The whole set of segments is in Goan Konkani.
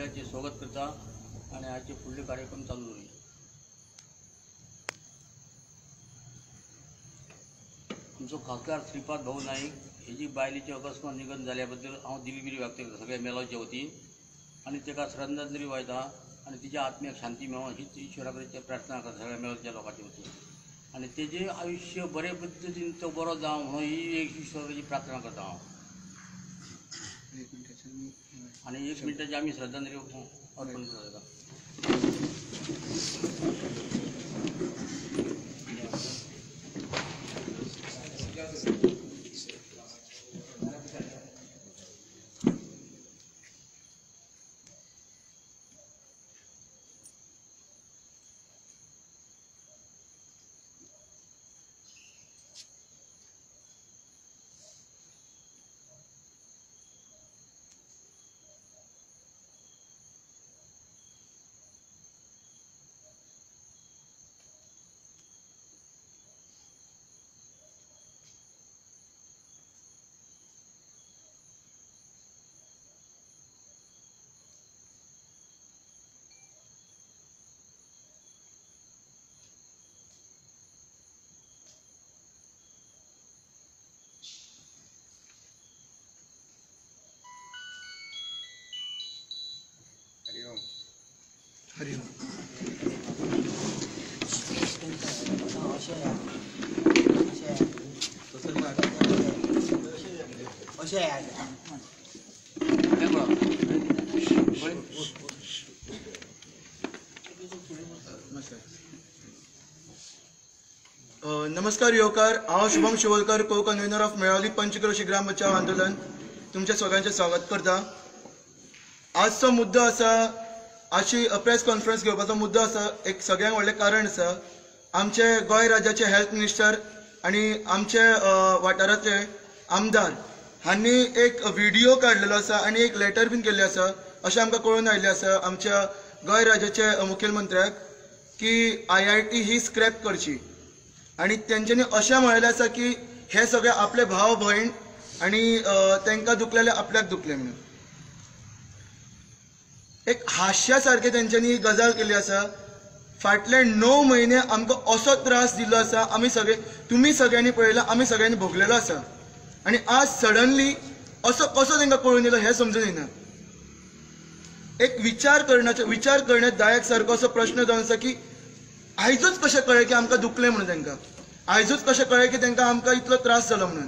सगळ्यांचे स्वागत करता आनी आयचे फुडले कार्यक्रम चालू दवरुया. आमचो खासदार श्रीपाद भाऊ नाईक हेजी बायलेचे अकस्मात निधन जाल्या बद्दल हांव दिलगिरी व्यक्त करता सगळ्या मेलाच्या वतीन आनी ताका श्रद्धांजली वायता आनी तिच्या आत्म्याक शांती मेळों हीच ईश्वरा कडेन प्रार्थना करता सगळ्या मेलाच्या लोकांच्या वतीन आनी तेजें आयुश्य बरे पद्दतीन तो बरो जावं म्हणून ही एक ईश्वराची प्रार्थना करता हांव. आनी एक मिनटाची आमी श्रद्धांजली अर्पण करता. हरिओम. नमस्कार योकार, हांव Shubham Shivolkar, co convener of Melauli Panchkroshi Gram Bachao Andolan, तुमच्या सगळ्यांचें स्वागत करता. आजचो मुद्दो आसा, आजची प्रेस कॉन्फरन्स घेवपाचो मुद्दो आसा, एक सगळ्यांत व्हडलें कारण आसा आमचे गोंय राज्याचे हेल्थ मिनिस्टर आनी आमचे वाठाराचे आमदार हांणी एक व्हिडियो काडलेलो आसा आनी एक लेटर बीन केल्लें आसा अशें आमकां कळून आयिल्लें आसा आमच्या गोंय राज्याचे मुखेलमंत्र्याक की IIT ही स्क्रॅप करची. आनी तेंच्यांनी अशें म्हणलें आसा की हे सगळे आपले भाव भयण आनी तांकां दुखलेले आपल्याक दुखले म्हणून एक हास्या सारकें तेंच्यांनी गजाल केल्ली आसा. फाटले 9 म्हयने आमकां असो त्रास दिल्लो आसा, आमी सगळे, तुमी सगळ्यांनी पळयला, आमी सगळ्यांनी भोगलेलो आसा. आनी आज सडनली असो कसो तांकां कळून येयलो हें समजून येना. एक विचार करण्यात दायक सारको असो प्रश्न जावन आसा की आयजूच कशें कळ्ळें की आमकां दुखलें म्हणून, तांकां आयजूच कशें कळ्ळें की तांकां आमकां इतलो त्रास जालो म्हणून.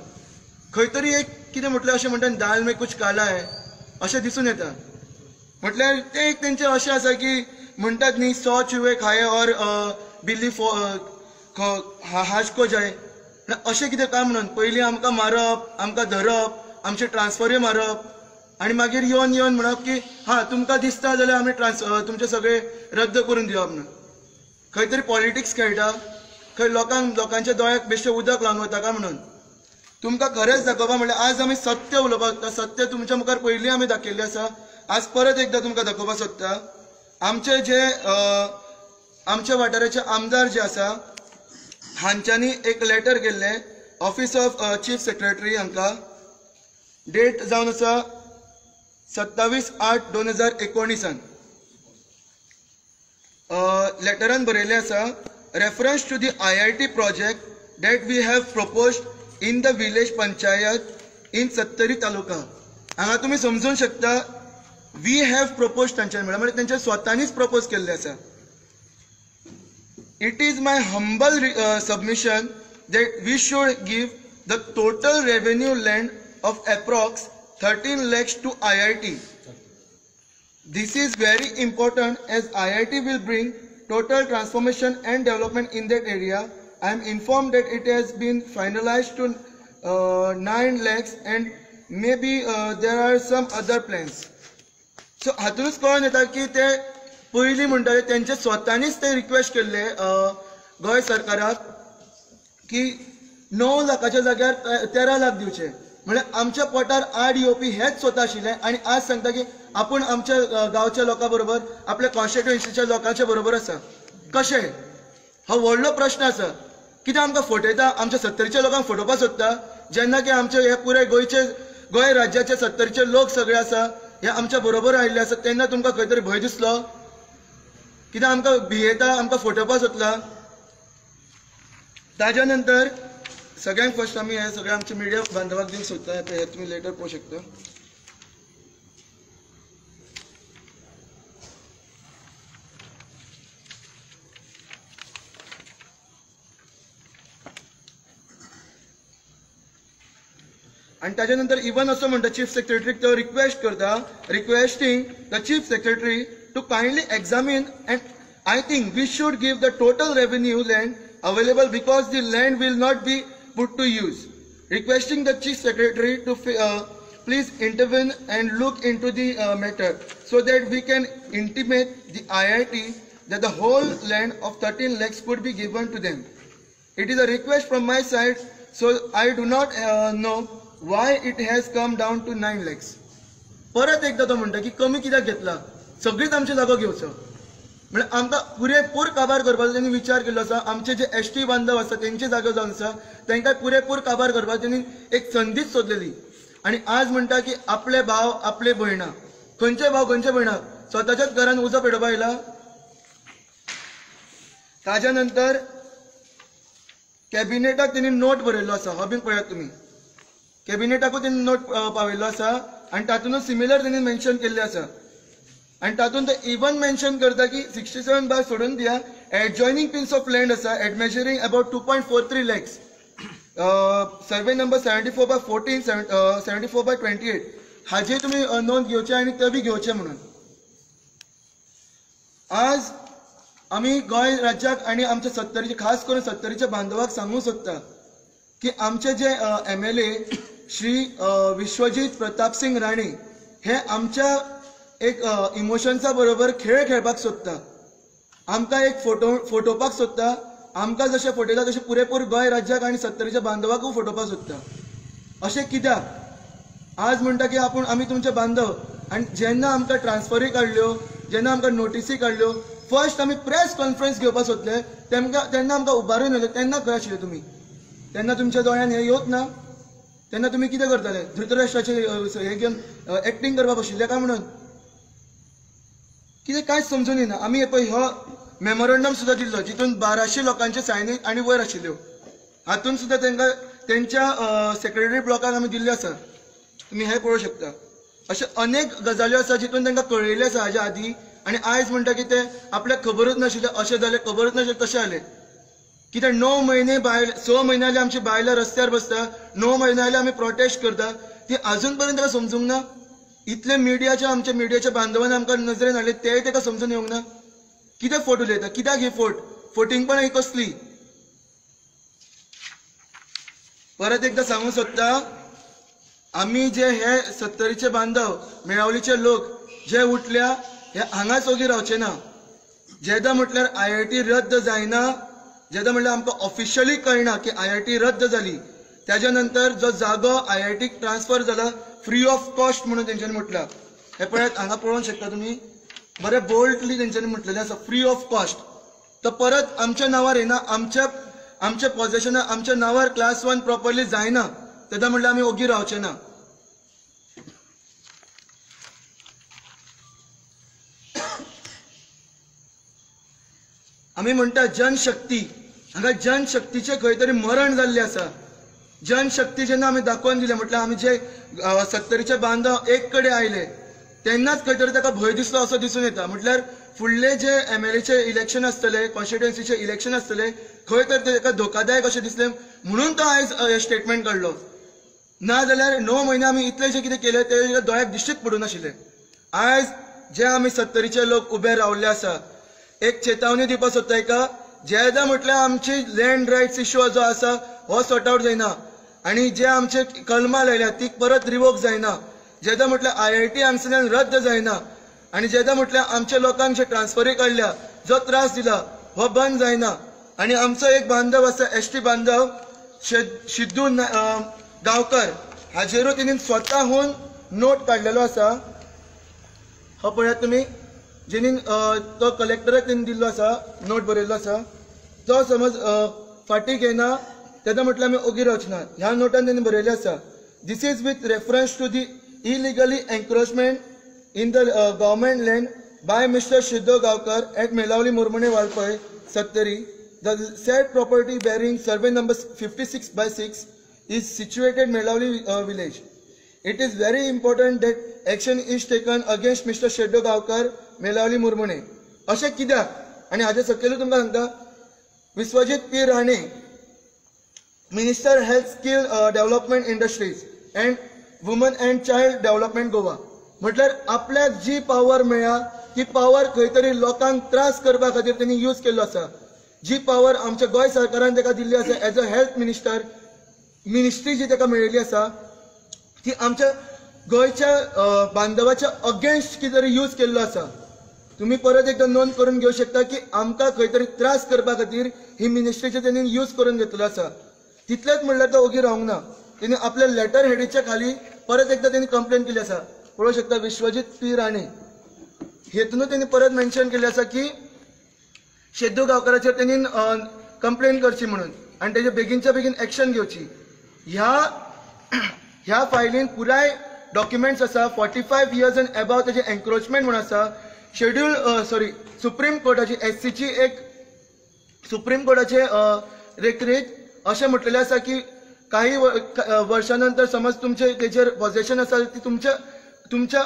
खंय तरी एक कितें म्हटलें अशें म्हणटा, दाल में कुछ काला है अशें दिसून येता. म्हटल्यार तें एक तेंचें अशें आसा की म्हणटात न्ही, 100 चुहे खाये और बिल्ली हाश को जाय, अशें कितें काय म्हणून पयलीं आमकां मारप, आमकां धरप, आमचे ट्रान्सफरूय मारप आनी मागीर येवन येवन म्हणप की हां तुमकां दिसता जाल्यार आमी तुमचे सगळे रद्द करून दिवप म्हणून. खंय तरी पॉलिटिक्स खेळटा, खंय लोकांक लोकांच्या दोळ्याक बेश्टें उदक लावन वता काय म्हणून. तुमकां खरेंच दाखोवपा म्हणल्यार आज आमी सत्य उलोवपाक सोदता, सत्य तुमच्या मुखार पयलीं आमी दाखयल्लें आसा, आज परत एकदां तुमकां दाखोवपाक सोदता. आमचे जे आमच्या वाठाराचे आमदार जे आसा हांच्यांनी एक लेटर केल्लें ऑफिस ऑफ चीफ सेक्रेटरी हांकां, डेट जावन आसा 27/8/2019. लेटरान बरयल्लें आसा, reference to the IIT project that we have proposed in the village panchayat in Sattari taluka. हांगा तुमी समजूंक शकता, we have propose तांच्यानी म्हणल्यार म्हणजे तांच्या स्वतानीच प्रपोज केल्लें आसा. It is my humble submission that we should give the total revenue land of approx 13 lakhs to IIT. This is very important as IIT will bring total transformation and development in that area. I am informed that it has been finalized to 9 lakhs and maybe there are some other plans. So हातूनच कळून येता की ते पयलीं म्हणटाले तेंचे स्वतानीच ते रिक्वेस्ट केल्ले गोंय सरकाराक की 9 लाखाच्या जाग्यार 13 लाख दिवचे. म्हळ्यार आमच्या पोटार आड येवपी हेच स्वता आशिल्ले आनी आज सांगता की आपूण आमच्या गांवच्या लोकां बरोबर, आपल्या कॉन्स्टिट्युएन्सीच्या लोकांच्या बरोबर आसा. कशें? हो व्हडलो प्रश्न आसा. कित्याक आमकां फटयता, आमच्या सत्तरीच्या लोकांक फटोवपाक सोदता, जेन्ना की आमचे हे पुराय गोंयचे, गोंय राज्याचे सत्तरीचे लोक सगळे आसा हे आमच्या बरोबर आयिल्ले आसा तेन्ना तुमकां खंय तरी भंय दिसलो? कित्याक आमकां भियेता, आमकां फटोवपाक सोदला? ताज्या नंतर सगळ्यांत फर्स्ट आमी हे सगळे आमचे मिडिया बांधवाक दिवंक सोदता, हे तुमी लेटर पळोवंक शकता. आनी ताज्या नंतर इवन असो म्हणटा चीफ सेक्रेटरीक तो रिक्वेस्ट करता, requesting the chief secretary to kindly examine and I think we should give the total revenue land available because the land will not be put to use. Requesting the chief secretary to please intervene and look into the matter so that we can intimate the IIT that the whole land of 13 lakhs could be given to them. It is a request from my side, so I do not know why it has come down to 9 lakhs. परत एकदा तो म्हणटा की कमी कित्याक घेतला, सगळीच आमची जागो घेवचो. म्हळ्यार आमकां पुरेपूर काबार करपाचो तेणी विचार केल्लो आसा. आमचे जे एस टी बांधव आसा तेंची जागो जावन आसा तांकां पुरेपूर काबार करपाचो तेणी एक संदीच सोदलेली. आनी आज म्हणटा की आपले भाव आपले भयणां, खंयचे भाव खंयचे भयणां, स्वताच्याच घरान उजो पेटोवपा येयला. ताज्या नंतर कॅबिनेटाक तेणी नोट बरयल्लो आसा, हो बीन पळयात तुमी. कॅबिनेटाकूय तेणी नोट पावयल्लो आसा आनी तातूंतच सिमिलर तेणी मेन्शन केल्लें आसा. आनी तातूंत ते इवन मेन्शन करता की 67 बार सोडून दिया, एडजॉयनींग पीस ऑफ लँड आसा admeasuring about 2.43 lakhs, survey number 74/14, 74/28 हाजे तुमी नोंद घेवचे आनी ते बी घेवचे म्हणून. आज आमी गोंय राज्याक आनी आमच्या सत्तरीचे, खास करून सत्तरीच्या बांधवाक सांगूंक सोदता की आमचे जे MLA Shri Vishwajit Pratapsingh Rane हे आमच्या एक इमोशन्सा बरोबर खेळ खेळपाक सोदता, आमकां एक फटोवपाक सोदता. आमकां जशें फटयता तशें पुरेपूर गोंय राज्याक आनी सत्तरीच्या बांधवाकूय फटोवपाक सोदता. अशें कित्याक? आज म्हणटा की आपूण आमी तुमचे बांधव. आनी जेन्ना आमकां ट्रान्सफरी काडल्यो, जेन्ना आमकां नोटिसी काडल्यो, फर्स्ट आमी प्रेस कॉन्फरन्स घेवपाक सोदले तेन्ना आमकां उबारून व्हेले. तेन्ना खंय आशिल्ले तुमी? तेन्ना तुमच्या दोळ्यान हें येवच ना? तेन्ना तुमी कितें करताले? धृतराष्ट्राचे हे घेवन एक्टींग करपाक बशिल्ले काय म्हणून? कितें कांयच समजून येना. आमी पळय हो मेमोरंडम सुद्दां दिल्लो जितून 1200 लोकांचे सायनी आनी वयर आशिल्ल्यो, हातून सुद्दां तांकां तेंच्या सेक्रेटरी ब्लॉकाक आमी दिल्ले आसा. तुमी हें पळोवंक शकता. अशे अनेक गजाल्यो आसा जितून तांकां कळयल्लें आसा हाज्या आदी. आनी आयज म्हणटा की ते आपल्याक खबरूच नाशिल्लें, अशें जालें, खबरूच नाशिल्लें, तशें जालें. कित्याक 9 म्हयने बायल, 6 म्हयने जाले आमची बायलां रस्त्यार बसता, 9 म्हयने जाले आमी प्रोटेस्ट करता, ती आजून पर्यंत ताका समजूंक ना. इतले मिडियाच्या, आमच्या मिडियाच्या बांधवान आमकां नजरेन हाडले तेय ताका समजून येवंक ना. कितें फोट उलयता? कित्याक ही फोट? फोटिंगपणां ही कसली? परत एकदां सांगूंक सोदता, आमी जे हे सत्तरीचे बांधव, मेळावलीचे लोक जे उठल्या हे हांगाच ओगी रावचे ना. जेदा म्हटल्यार IIT रद्द जायना, जेदा म्हटल्यार आमकां ऑफिशियली कळना की IIT रद्द जाली, ताज्या नंतर जो जागो IITक ट्रान्सफर जाला फ्री ऑफ कॉस्ट म्हणून तेंच्यांनी म्हटलां. हें पळयात, हांगा पळोवंक शकता तुमी, बरें बोल्डली तेंच्यांनी म्हटलेलें आसा फ्री ऑफ कॉस्ट. तो परत आमच्या नांवार येना, आमच्या आमच्या पॉझेशना आमच्या नांवार क्लास 1 प्रॉपरली जायना, तेन्ना म्हटल्यार आमी ओगी रावचे ना. आमी म्हणटा जनशक्ती, हांगा जनशक्तीचें खंय तरी मरण जाल्लें आसा. जनशक्ती जेन्ना आमी दाखोवन दिलें म्हटल्यार आमी जे सत्तरीचे बांधव एक कडेन आयले तेन्नाच खंय तरी ताका भंय दिसलो असो दिसून येता. म्हटल्यार फुडले जे MLAचे इलेक्शन आसतले, कॉन्स्टिट्युएन्सीचे इलेक्शन आसतले, खंय तर ताका धोकादायक अशें दिसलें म्हणून तो आयज स्टेटमेंट काडलो. ना जाल्यार 9 म्हयने आमी इतलें जें कितें केलें तें दोळ्याक दिश्टीच पडूं नाशिल्लें. आयज जे आमी सत्तरीचे लोक उबे रावल्ले आसा, एक चेतावणी दिवपाक सोदता एका, जेदा म्हटल्यार आमची लँड रायट्स इश्यू जो आसा हो सॉर्ट आवट जायना आनी जे आमचे कलमां लायल्या ती परत रिवोक जायना, जेदा म्हटल्यार IIT हांगसरल्यान रद्द जायना आनी जेदा म्हटल्यार आमच्या लोकांक जे ट्रान्सफरी काडल्या जो त्रास दिला हो बंद जायना. आनी आमचो एक बांधव आसा ST बांधव सिद्धू गांवकर, हाजेरूय तेणी स्वताहून नोट काडलेलो आसा. हो पळयात तुमी, जेणीन तो कलेक्टराक तेणी दिल्लो आसा, नोट बरयल्लो आसा. तो समज फाटीं घेयना तेन्ना म्हटल्यार आमी ओगी रावचे ना. ह्या नोटान तेणी बरयल्लें आसा, this is with reference to the illegally encroachment in the government land by Mr. Shiddo Gaonkar at Melauli Murmune Valpoi Sattari. The said property bearing survey number 56/6 is situated Melauli village. It is very important that action is taken against Mr. Sheddo Gaonkar Melauli Murmune. अशें कित्याक आनी हाजे सकयलूय तुमकां सांगता, Vishwajit P Rane, minister health skill development industries and woman and child development Goa. म्हटल्यार आपल्याक जी पावर मेळ्ळ्या ती पावर खंय तरी लोकांक त्रास करपा खातीर तेणी यूज केल्लो आसा. जी पावर आमच्या गोंय सरकारान ताका दिल्ली आसा as a health minister, ministry जी ताका मेळिल्ली आसा ती आमच्या गोंयच्या बांधवाच्या अगेन्स्ट कितें तरी यूज केल्लो आसा. तुम्ही परत एकदा नोंद करून घेवं शकता की आमकां खंय तरी त्रास करपा खातीर ही मिनिस्ट्रीचे तेणी यूज करून घेतलो आसा. तितलेंच म्हणल्यार तो ओगी रावंक ना, तेणी आपल्या लेटर हेडीच्या खाली परत एकदा तेणी कंप्लेन केली आसा. पळोवंक शकता विश्वजीत पी राणे हेतून तेणी परत मेन्शन केल्लें आसा की शेद्दू गांवकाराचेर तेणी कंप्लेन करची म्हणून आनी तेजे बेगीनच्या बेगीन एक्शन घेवची. ह्या फायलीन पुराय डॉक्युमेंट्स आसा. 45 इयर्स एंड एबाव तेजे एन्क्रोचमेंट म्हूण आसा. शेड्यूल सॉरी सुप्रीम कोर्टाची एससीची एक सुप्रीम कोर्टाचे रेखरीत अशें म्हटलेलें आसा की काही वर्षां नंतर समज तुमचे तेजेर पॉझेशन आसा ती तुमच्या तुमच्या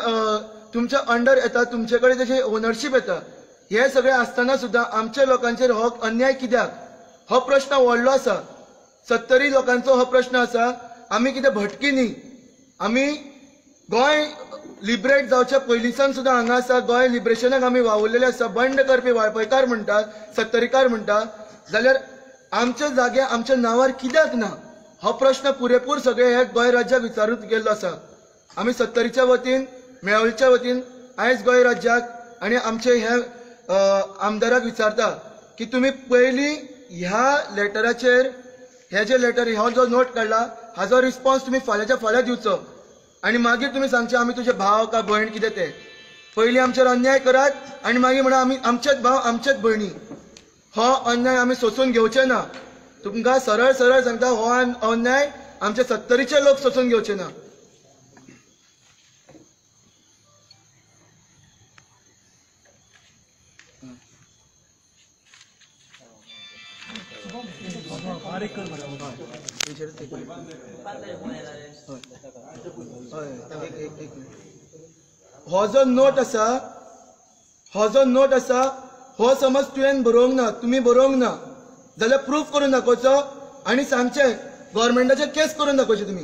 तुमच्या अंडर येता, तुमचे कडेन तेजी ओनरशीप येता. हे सगळें आसतना सुद्दां आमच्या लोकांचेर हो अन्याय कित्याक, हो प्रश्न व्हडलो आसा. सत्तरी लोकांचो हो प्रश्न आसा. आमी कितें भटकी न्ही, आमी गोंय लिबरेट जावच्या पयलींसान सुद्दां हांगा आसा. गोंय लिबरेशनाक आमी वावुरलेले आसा. बंड करपी वाळपयकार म्हणटा, सत्तरीकार म्हणटा, जाल्यार आमच्या जागे आमच्या नांवार कित्याक ना, हो प्रश्न पुरेपूर सगळे हे गोंय राज्याक विचारून गेल्लो आसा. आमी सत्तरीच्या वतीन, मेळावलीच्या वतीन आयज गोंय राज्याक आनी आमचे हे आमदाराक विचारता की तुमी पयलीं ह्या लेटराचेर, हे जे लेटर, हो जो नोट काडला हाजो रिस्पॉन्स तुमी फाल्यांच्या फाल्यां दिवचो आनी मागीर तुमी सांगचे आमी तुजे भाव का भयण कितें तें. पयलीं आमचेर अन्याय करात आनी मागीर म्हणा आमी आमचेच भाव आमचेच भयणी. हो अन्याय आमी सोसून घेवचे ना. तुमकां सरळ सरळ सांगता, हो अन्याय आमचे सत्तरीचे लोक सोसून घेवचे ना. हो जो नोट आसा, हो जो नोट आसा हो समज तुवें बरोवंक ना, तुमी बरोवंक ना जाल्यार प्रूफ करून दाखोवचो आनी सांगचें गव्हर्मेंटाचेर केस करून दाखोवचें. तुमी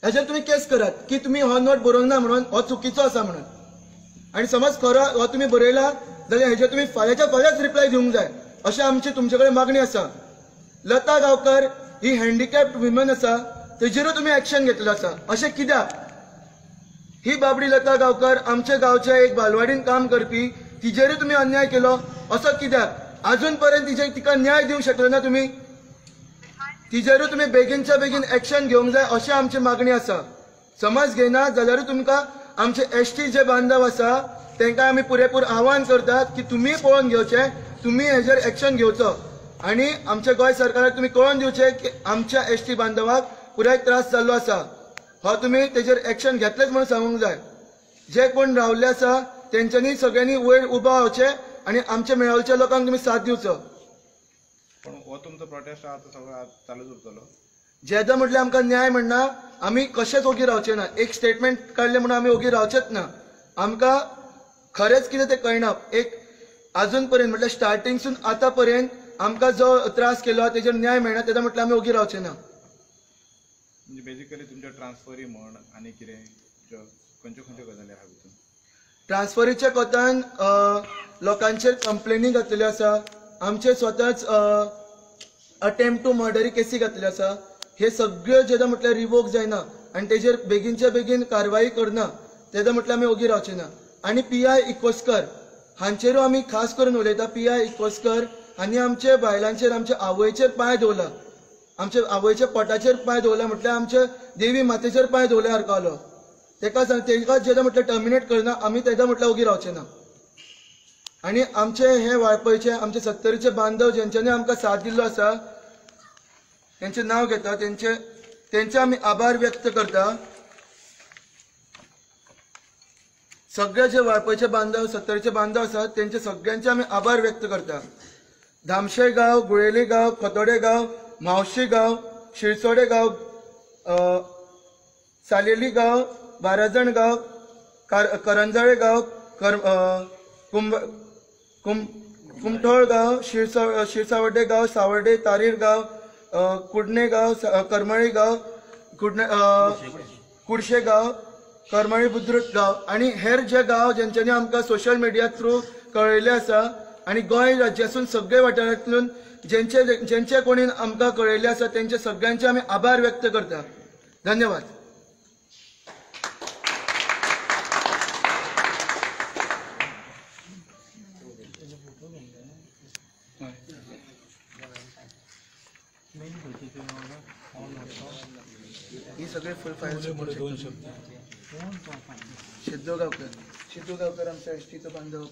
हेचेर तुमी केस करात की तुमी हो नोट बरोवंक ना म्हणून, हो चुकीचो आसा म्हणून. आनी समज खरो हो तुमी बरयला जाल्यार हेचेर तुमी फाल्यांच्या फाल्यांच रिप्लाय दिवंक जाय, अशें आमची तुमचे कडेन मागणी आसा. लता गांवकर ही हँडिकॅप्ड वुमन आसा, तेजेरूय तुमी एक्शन घेतलें आसा, अशें कित्याक? ही बाबडी लता गांवकर आमच्या गांवच्या एक बालवाडीन काम करपी, तिजेरूय तुमी अन्याय केलो, असो कित्याक? अजून पर्यंत तिजे तिका न्याय दिवंक शकले ना तुमी. तिजेरूय तुमी बेगीनच्या बेगीन एक्शन घेवंक जाय, अशें आमची मागणी आसा. समज घेयना जाल्यारूय तुमकां आमचे एसटी जे बांधव आसा तांकां आमी पुरेपूर आव्हान करतात की तुमी पळोवन घेवचें, तुमी हेजेर एक्शन घेवचो आनी आमच्या गोंय सरकाराक तुमी कळोवन दिवचें की आमच्या एसटी बांधवाक पुराय त्रास जाल्लो आसा. हो तुमी तेजेर एक्शन घेतलेच म्हणून सांगूंक जाय. जे कोण रावल्ले आसा तेंच्यांनी सगळ्यांनी वयर उबो रावचें आनी आमच्या मेळावच्या लोकांक तुमी साथ दिवचो. पण हो तुमचो प्रोटेस्ट आहा तो सगळो चालूच उरतलो. जेदा म्हटल्यार आमकां न्याय म्हणना आमी कशेंच ओगी रावचे ना. एक स्टेटमेंट काडलें म्हणून आमी ओगी रावचेच ना. आमकां खरेंच कितें तें कळना. एक अजून पर्यंत म्हटल्यार स्टार्टिंगसून आतां पर्यंत आमकां जो त्रास केलो तेजेर न्याय मेळना, तेन्ना म्हटल्यार आमी ओगी रावचे ना. म्हणजे बेजिकली तुमच्या ट्रान्सफरी म्हण आनी कितें खंयच्यो खंयच्यो गजाली आहा भितून? ट्रान्सफरीच्या कोतान लोकांचेर कंप्लेनी घातलेल्यो आसा, आमचे स्वताच अटेम्प्ट टू मर्डरी केसी घातलेल्यो आसा. हे सगळ्यो जेन्ना म्हटल्यार रिवोक जायना आनी तेजेर बेगीनच्या बेगीन कारवाई करना तेन्ना म्हटल्यार आमी ओगी रावचे ना. आनी पी I इकोस्कर हांचेरूय आमी खास करून उलयता. पी I इकोस्कर आनी आमचे बायलांचेर, आमच्या आवयचेर पांय दवरला, आमच्या आवयच्या पोटाचेर पांय दवरला, म्हटल्यार आमच्या देवी मातेचेर पांय दवरल्या सारको जालो. तेका सांग, तेका जेन्ना म्हटल्यार टर्मिनेट करना आमी तेन्ना म्हटल्यार ओगी रावचे ना. आनी आमचे हे वाळपयचे, आमचे सत्तरीचे बांधव जेंच्यांनी आमकां साथ दिल्लो आसा तेंचें नांव घेता, तेंचे आमी आभार व्यक्त करता. सगळे जे वाळपयचे बांधव, सत्तरीचे बांधव आसात तेंचे सगळ्यांचे आमी आभार व्यक्त करता. धामशे गांव, गुळेली गांव, खोतोडे गांव, म्हावशी गांव, शिरसोडे गांव, सालेली गांव, बाराजण गांव, करंजाळे गांव, कुमठोळ गांव, शिरसावड्डे गांव, सावर्डे, तारीर गांव, कुडणे गांव, करमळी गांव, कुडशे गांव, करमळी बुद्रुक गांव आनी हेर जे गांव जेंच्यांनी आमकां सोशल मिडिया थ्रू कळयल्लें आसा आनी गोंय राज्यासून सगळे वाठारांतल्यान जेंचे जेंचे कोणी आमकां कळयल्लें आसा तेंचे सगळ्यांचे आमी आभार व्यक्त करता. धन्यवाद. ही सगळे फुल फायल. सिद्धू गावकर, सिद्धू गावकर आमच्या एस टीचो बांधव.